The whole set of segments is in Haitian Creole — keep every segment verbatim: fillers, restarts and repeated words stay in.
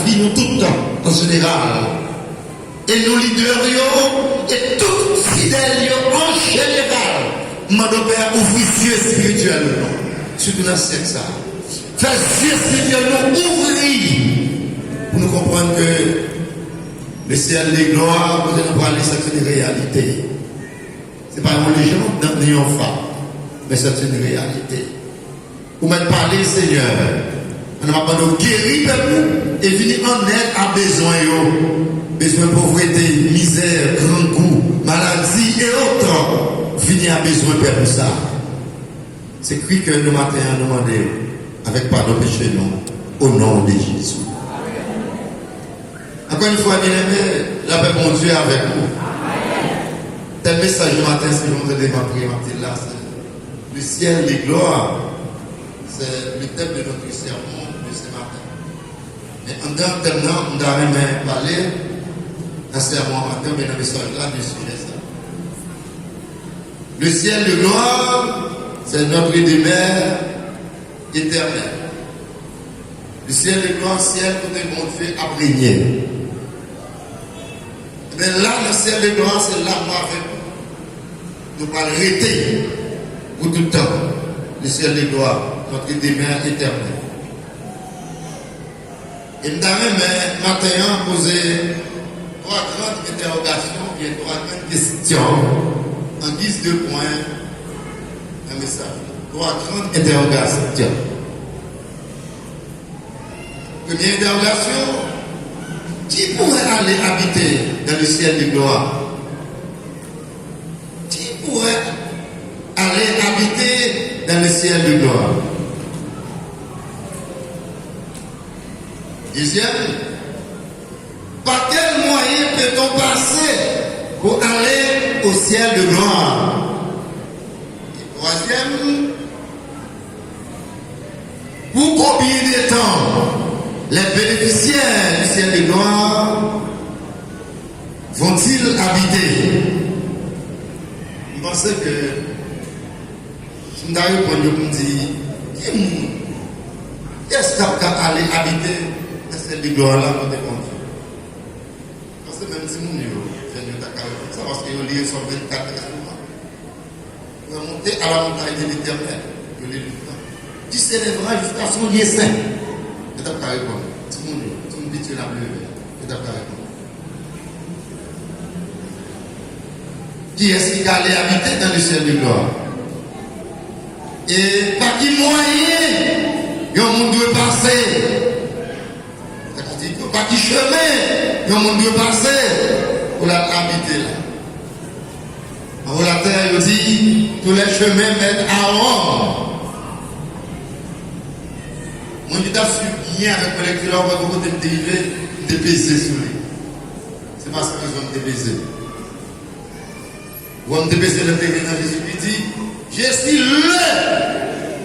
lavi nou tout tan, an jeneral. E nou lidè yo, e tout fidèl yo, an jeneral. M mande w, Pè, ouvri zye espirityèl nou, sitou nan syèk sa a. Fè zye espirityèl nou ouvri pou nou konprann ke le syèl de glwa, kote nou prale, se yon reyalite. Se pa yon lejann, ni yon fab, men se yon reyalite. Ou mèt pale, Senyè. Ann, m ap mande w geri pèp ou e vini an èd a bezwen yo. Bezwen povrete, mizè, grangou, maladi e otrè. Vini a bezwen pèp ou sa. Se kri kè nou maten an, nou mande w avèk padon peche nou, o non de Jezi. Ankò yon fwa, byeneme, lapè Bondye avèk ou. Tèm mesaj nou maten, si nou tande m ap priye, m ap di l la, se le ciel de gloire. C'est le thème de notre sermon de ce matin. Men anndan tèm nan, m ta renmen pale nan sèmon an maten, oubyen nan mesaj la, de sijè sa. Le ciel de gloire, c'est notre demeure éternelle. Le ciel de gloire, syèl kote Bondye ap renye. Ebyen, la, nan syèl de glwa, se la mwen avèk ou. Nou pral rete pou tout tan. Le ciel de gloire, notre demeure éternelle. E m ta renmen maten an poze twa grann entèwogasyon oubyen twa grann kesyon an giz de pwen nan mesaj la. Twa grann entèwogasyon. Premye entèwogasyon, qui pourrait aller habiter dans le ciel de gloire? Qui pourrait aller habiter dans le ciel de gloire? Deuxième, par quel moyen peut-on passer pour aller au ciel de gloire? Et troisième, pour combien de temps les bénéficiaires du ciel de gloire vont-ils habiter? M panse ke si m ta reponn yo pou m di, ki moun, kiyès k ap ka ale abite nan syèl de glwa la kote Bondye? M panse menm timoun yo, jèn yo ta ka reponn sa, paske yo li Sòm vennkat trè souvan. Remonter à la montagne de l'Éternel, yo li tout tan. Tu s'élèveras jusqu'à son lieu saint. Yo t ap ka reponn. Timoun yo, timoun piti yo n ap leve, yo t ap ka reponn. Kiyès ki ka ale abite dans le ciel de gloire? E pa ki mwayen yon moun dwe pase? Sa ka di tou, pa ki chemen yon moun dwe pase pou l al abite la? An relatè, yo di, tous les chemins mènent à Rome. Moun ki t ap swiv byen avèk mwen lekti la, w wè bò kote m te rive, m te peze sou li. Se pa san rezon m te peze. Wè m te peze lè m te rive nan Jezikri di, Je suis le.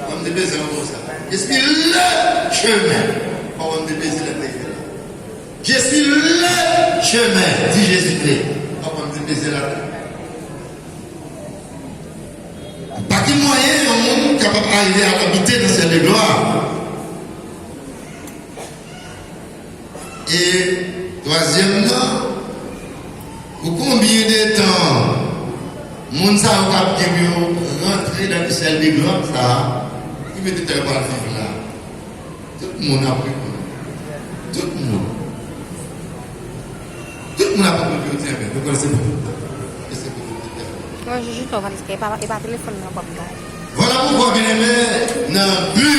Wè m te peze l konsa. Je suis le chemin. Wè m te peze lè m te rive la. Je suis le chemin, di Jezikri. Wè m te peze la. Pa ki mwayen yon moun kapab arive a abite nan syèl de glwa? E twazyèm nan, pou konbyen de tan moun sa yo k ap gen pou yo rantre nan syèl de glwa sa a, ki mete tan yo pral viv la? Tout moun ap reponn. Tout moun. Tout moun ap reponn pou yo di, enben, nou kwè se pou tout tan. E se pou tout tan. Mwen jis jete w, paske e pa, e pa telefòn nan w ap gade. Vwala poukwa, byeneme, nan bi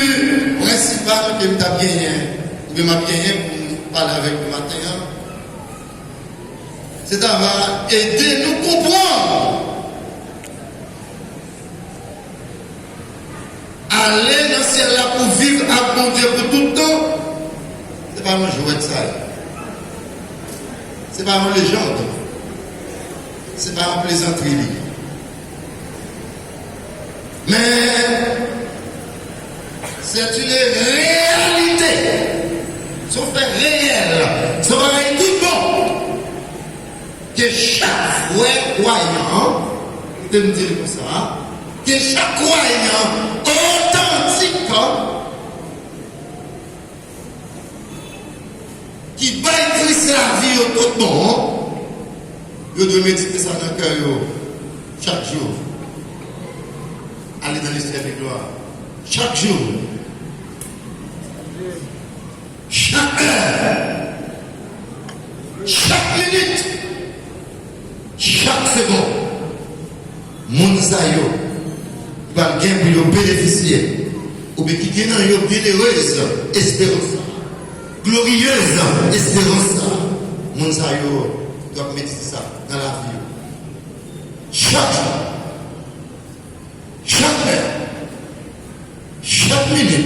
prensipal ke m t ap genyen, oubyen m ap genyen pou m pale avèk nou maten an, se ta va ede nou konprann ale nan syèl la pou viv ak Bondye pou tout tan, se pa yon jwèt sa ye. Se pa yon lejann. Se pa yon plezantri li ye. Men, c'est une réalité. Se yon fè reyèl. Se yon bagay tout bon. Ke chak frè kwayan, kite m di l konsa, ke chak kwayan otantik, an, ki bay Kris lavi yo tout bon, yo dwe medite sa nan kè yo chak jou. Ale nan lesyèl de glwa. Chak jou. Chak è. Chak minit. Chak segonn. Moun sa yo ki pral gen pou yo benefisye, oubyen ki gen nan yo byenerez esperans sa, gloryez esperans sa, moun sa yo dwe medite sa nan lavi yo. Chak jou,